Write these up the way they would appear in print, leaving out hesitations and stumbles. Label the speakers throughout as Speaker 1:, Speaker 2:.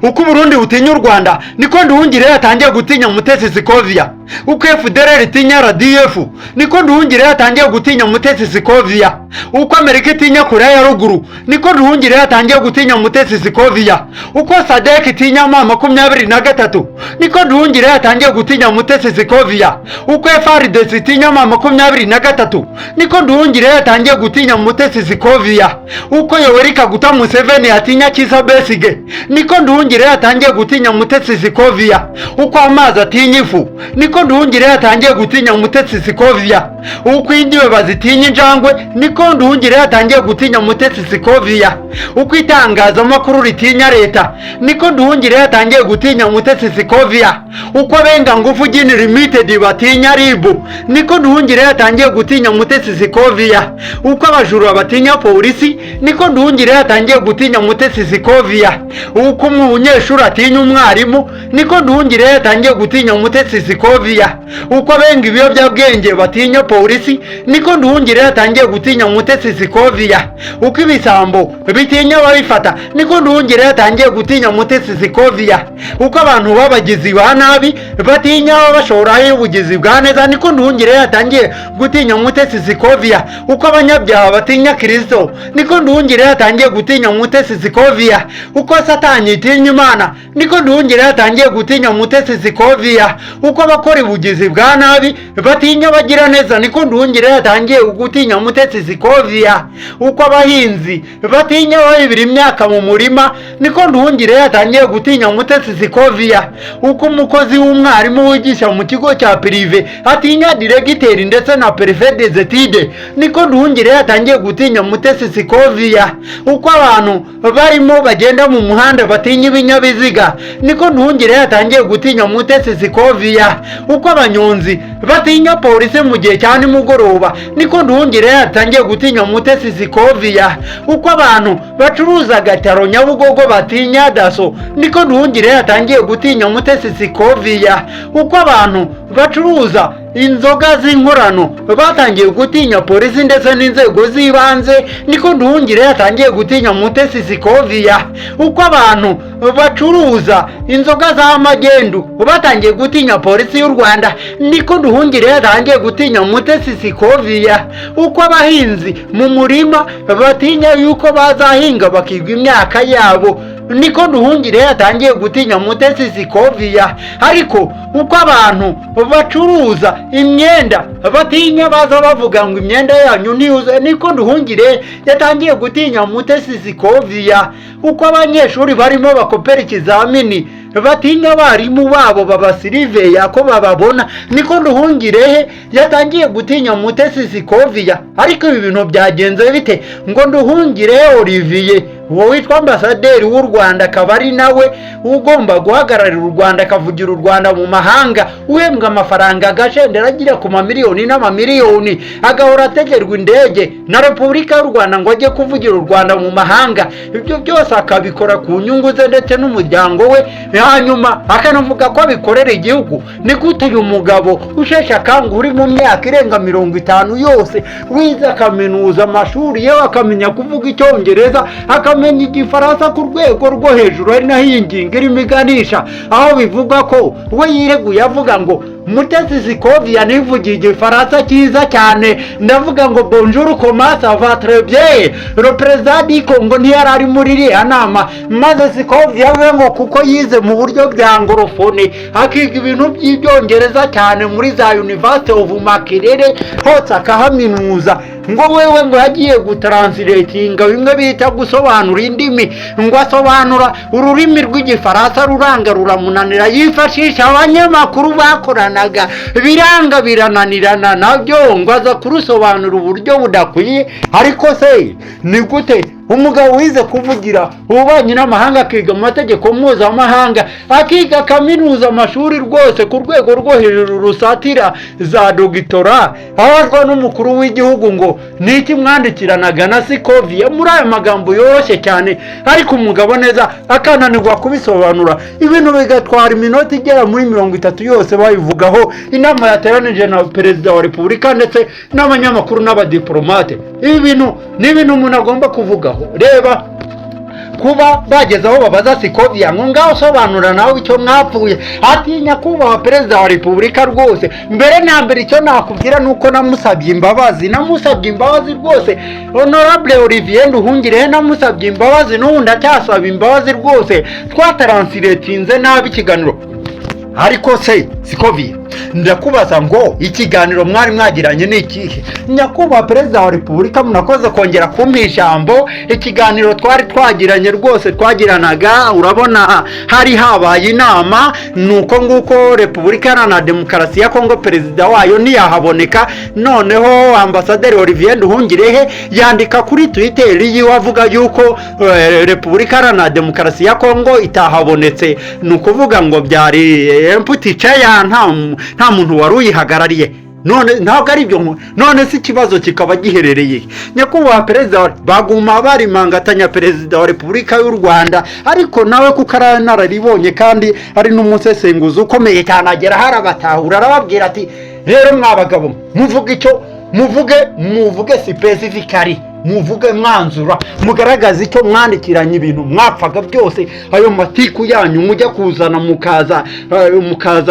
Speaker 1: Uko Uburundi butinya u Rwanda, niko Nduhungirehe yatangiye gutinya Mutesi Scovia. Uko FDLR itinya RDF, niko Nduhungirehe yatangiye gutinya Mutesi Scovia. Uko Amerika itinya Korea ya Ruguru, niko Nduhungirehe yatangiye gutinya Mutesi Scovia. Uko SADC itinya M23, niko Nduhungirehe yatangiye gutinya Mutesi Scovia. Uko FARDC itinya M23, niko Nduhungirehe yatangiye gutinya Mutesi Scovia. Uko Yoweri Kaguta Museveni atinya Kizza Besigye, niko Nduhungirehe yatangiye gutinya Mutesi Scovia. Uko amazi atinya ifu, niko Nduhungirehe yatangiye gutinya Mutesi Scovia. Uko imbeba zitinya injangwe, niko Nduhungirehe yatangiye gutinya Mutesi Scovia. Uko itangazamakuru ritinya leta, niko Nduhungirehe yatangiye gutinya Mutesi Scovia. Uko abenga Ngufu Gin Limited batinya RIB, niko Nduhungirehe yatangiye gutinya Mutesi Scovia. Uko abajura batinya polisi, niko Nduhungirehe yatangiye gutinya Mutesi Scovia. Uko umunyeshuri atinya umwarimu, niko Nduhungirehe yatangiye gutinya Mutesi Scovia. Uko abenga ibiyobyabwenge batinya polisi, niko Nduhungirehe yatangiye gutinya Mutesi Scovia. Uko ibisambo bitinya ababifata, niko Nduhungirehe yatangiye gutinya Mutesi Scovia. Uko abantu b'abagizi ba nabi batinya ababashoraho ubugizi bwa neza, niko Nduhungirehe yatangiye gutinya Mutesi Scovia. Uko abanyabyaha batinya Kirisito, niko Nduhungirehe yatangiye gutinya Mutesi Scovia. Uko Satani itinya Imana, niko Nduhungirehe yatangiye gutinya Mutesi Scovia. Uko abakora ubugizi bwa nabi batinya abagira neza, niko Nduhungirehe yatangiye gutinya Mutesi Scovia. Uko abahinzi batinya ababibira imyaka mu murima, niko Nduhungirehe yatangiye gutinya Mutesi Scovia. Uko umukozi w'umwarimu wigisha mu kigo cya privé atinya diregiteri ndetse na préfet des études, niko Nduhungirehe yatangiye gutinya Mutesi Scovia. Uko abantu barimo bagenda mu muhanda batinya ibinyabiziga, niko Nduhungirehe yatangiye gutinya Mutesi Scovia. Uko abanyonzi batinya polisi mu gihe cya nimugoroba, niko Nduhungirehe yatangiye gutinya Mutesi Scovia. Uko abantu bacuruza agataro Nyabugogo batinya DASSO, niko Nduhungirehe yatangiye gutinya Mutesi Scovia. Uko abantu bacuruza inzoga z'inkorano batangiye gutinya polisi ndetse n'inzego z'ibanze, niko Nduhungirehe yatangiye gutinya Mutesi Scovia. Uko abantu bacuruza inzoga za magendu batangiye gutinya polisi y'u Rwanda, niko Nduhungirehe yatangiye gutinya Mutesi Scovia. Uko abahinzi mu murima batinya yuko bazahinga bakigwa imyaka yabo, niko Nduhungirehe yatangiye gutinya Mutesi Scovia. Ariko uko abantu bacuruza imyenda batinya baza bavuga ngo imyenda yanyu ntiyuzuye, niko Nduhungirehe yatangiye gutinya Mutesi Scovia. Uko abanyeshuri barimo bakopera ikizamini batinya abarimu babo babasiriveya ko bababona, niko Nduhungirehe yatangiye gutinya Mutesi Scovia. Ariko ibi bintu byagenze bite ngo Nduhungirehe Olivier, uwo witwa ambasaderi w'u Rwanda, akaba ari nawe ugomba guhagararira u Rwanda, akavugira u Rwanda mu mahanga, uhembwa amafaranga agashendera agira ku mamiliyoni n'amamiliyoni, agahora ategerwa indege na Repubulika y'u Rwanda ngo ajye kuvugira u Rwanda mu mahanga, ibyo byose akabikora ku nyungu ze ndetse n'umuryango we, hanyuma akanavuga ko abikorera igihugu, ni gute uyu mugabo usheshe akanguhe, uri mu myaka irenga 50 yose, wize akaminuza amashuri yewe, akamenya kuvuga Icyongereza, akamenya Igifaransa ku rwego rwo hejuru, ari naho iyi ngingo irimo iganisha, aho bivuga ko we yireguye avuga ngo Mutesi Scovia nivugiye Igifaransa cyiza cyane, ndavuga ngo "Bonjour, comment ça va?" Très bien. Le président du Congo ntiyari ari muri iriya nama, maze Scovia avuge ngo kuko yize mu buryo bwa anglophone, akiga ibintu by'Ibyongereza cyane muri za University of Makerere hose akahaminuza, ngo wewe ngo yagiye gutranslatinga, bimwe bita gusobanura indimi, ngo asobanura ururimi rw'Igifaransa ruranga ruramunanira, yifashisha abanyamakuru bakoranaga, biranga birananirana nabyo, ngo aza kurusobanura uburyo budakwiye. Ariko se ni gute umugabo wize kuvugira ububanyi n'amahanga, akiga amategeko mpuzamahanga, akiga kaminuza, amashuri rwose ku rwego rwo hejuru rusatira za dogitora, abazwa n'umukuru w'igihugu ngo ni iki mwandikiranaga na Scovia muri aya magambo yoroshye cyane, ariko umugabo neza akananirwa kubisobanura, ibintu bigatwara iminota igera muri 30 yose babivugaho, inama yateranije na perezida wa repubulika ndetse n'abanyamakuru n'abadiporomate? Ibi bintu ni ibintu umuntu agomba kuvugaho. Reba Kuba bageze aho babaza Scovia ngo: "Ngaho sobanura nawe icyo mwapfuye." Ati: "Nyakubahwa Perezida wa Repubulika, rwose mbere na mbere icyo nakubwira ni uko namusabye imbabazi, namusabye imbabazi rwose. Honorable Olivier Nduhungirehe namusabye imbabazi, n'ubu ndacyasaba imbabazi rwose. Twatranslatinze nabi ikiganiro." Ariko se Scovia, ndakubaza ngo ikiganiro mwari mwagiranye ni ikihe? "Nyakubahwa Perezida wa Repubulika, munakoze kongera kumpa ijambo. Ikiganiro twari twagiranye rwose, twagiranaga, urabona hari habaye inama, ni uko nguko Repubulika Iharanira Demokarasi ya Kongo perezida wayo ntiyahaboneka. Noneho Ambasaderi Olivier Nduhungirehe yandika kuri Twitter yiwe avuga yuko Repubulika Iharanira Demokarasi ya Kongo itahabonetse, ni ukuvuga ngo byari empty chair, nta muntu wari uyihagarariye. None ntabwo ari ibyo? None se ikibazo kikaba giherereye?" Nyakubahwa Perezida baguma barimangatanya Perezida wa Repubulika y'u Rwanda, ariko nawe kuko ari inararibonye kandi ari n'umusesenguzi ukomeye cyane, agera harabatahura, arababwira ati: "Rero mwa bagabo, muvuge icyo muvuge, muvuge specifically, muvuge mwanzura, mugaragaze icyo mwandikiranye, ibintu mwapfaga byose. Ayo matiku yanyu mujya kuzana, mukaza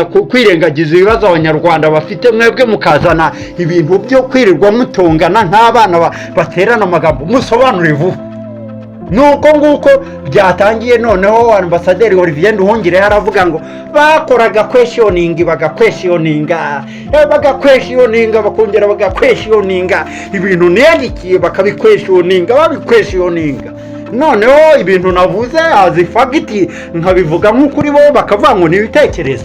Speaker 1: kwirengagiza ibibazo Abanyarwanda bafite, mwebwe mukazana ibintu byo kwirirwa mutongana nk'abana baterana amagambo. Musobanure vuba." Nuko nguko byatangiye. Noneho Ambasaderi Olivier Nduhungirehe aravuga ngo bakoraga questioning, bagaquestioninga, bagaquestioninga, bakongera bagaquestioninga ibintu niyandikiye, bakabiquestioninga, babiquestioninga. Noneho ibintu navuze as fact, nkabivuga nk'ukuri, bo bakavuga ngo ni ibitekerezo.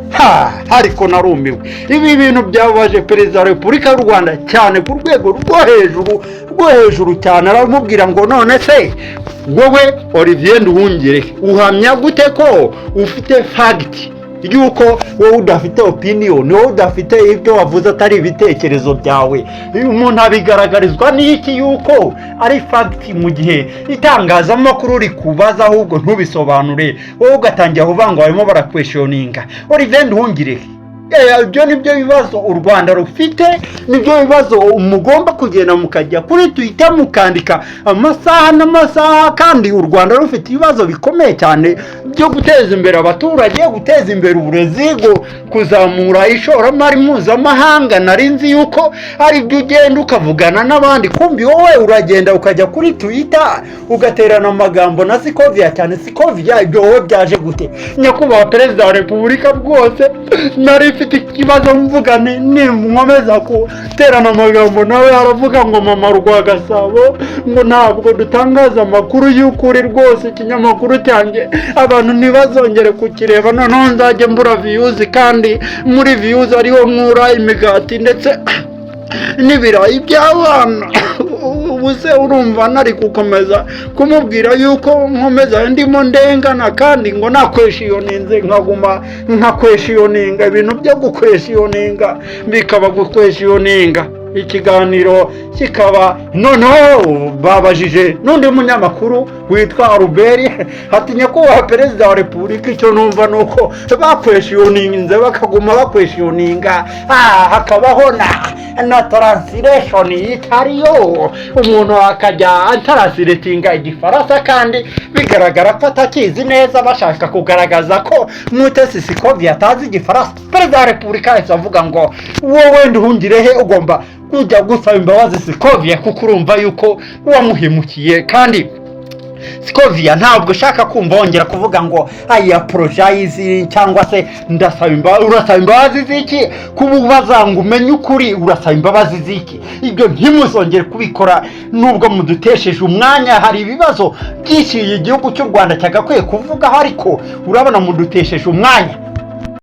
Speaker 1: Ha, ariko narumiwe. Ibi bintu byababaje Perezida wa Repubulika y'u Rwanda cyane, ku rwego rwo hejuru, rwo hejuru cyane. Aramubwira ngo: "None se wowe Olivier Nduhungirehe, uhamya gute ko ufite fact, yuko wowe udafite opinion, wowe udafite ibyo wavuze atari ibitekerezo byawe? Umuntu abigaragarizwa n'iki yuko ari fact, mu gihe itangazamakuru rikubaza ahubwo ntubisobanure, wowe ugatangira kuvuga ngo barimo baraquestioninga?" Olivier Nduhungirehe, ibyo ni byo bibazo u Rwanda rufite, nibyo bibazo mugomba kugenda mukajya kuri Twitter mukandika amasaha n'amasaha, kandi u Rwanda rufite ibibazo bikomeye cyane byo guteza imbere abaturage, guteza imbere uburezi, kuzamura ishoramari mpuzamahanga. Nari nzi yuko ari byo ugenda ukavugana n'abandi, kumbi wowe uragenda ukajya kuri Twitter ugaterana amagambo na Scovia cyane. Scovia, ibyo wowe byaje gute?" "Nyakubahwa Perezida wa Repubulika, rwose nari mfite ikibazo, mvuga ni nkomeza guterana amagambo nawe aravuga ngo Mama Rwagasabo, ngo ntabwo dutangaza amakuru y'ukuri. Rwose ikinyamakuru cyanjye abantu ntibazongere kukireba, noneho nzajye mbura views, kandi muri views ariho nkura imigati ndetse n'ibirayi by'abana. Ubu se urumva nari gukomeza kumubwira yuko nkomeza ndimo ndengana, kandi ngo naquestioninze, nkaguma nkaquestioninga, ibintu byo guquestioninga bikaba guquestioninga?" Ikiganiro kikaba noneho babajije n'undi munyamakuru witwa Albert, ati: "Nyakubahwa Perezida wa Repubulika, icyo numva ni uko baquestioninze, bakaguma baquestioninga, hakabaho na translation itariyo, umuntu akajya atranslatinga Igifaransa kandi bigaragara ko atakizi neza, bashaka kugaragaza ko Mutesi Scovia atazi Igifaransa." Perezida wa Repubulika yahise avuga ngo: "Wowe Nduhungirehe, ugomba kujya gusaba imbabazi Scovia, kuko urumva yuko wamuhemukiye. Kandi Scovia ntabwo ushaka kumva wongera kuvuga ngo 'I apologize' cyangwa se 'ndasaba imbabazi'. Urasaba imbabazi z'iki? Kuba ubaza ngo umenye ukuri, urasaba imbabazi z'iki? Ibyo ntimuzongere kubikora, nubwo mudutesheje umwanya. Hari ibibazo byinshi igihugu cy'u Rwanda cyagakwiye kuvugaho, ariko urabona mudutesheje umwanya."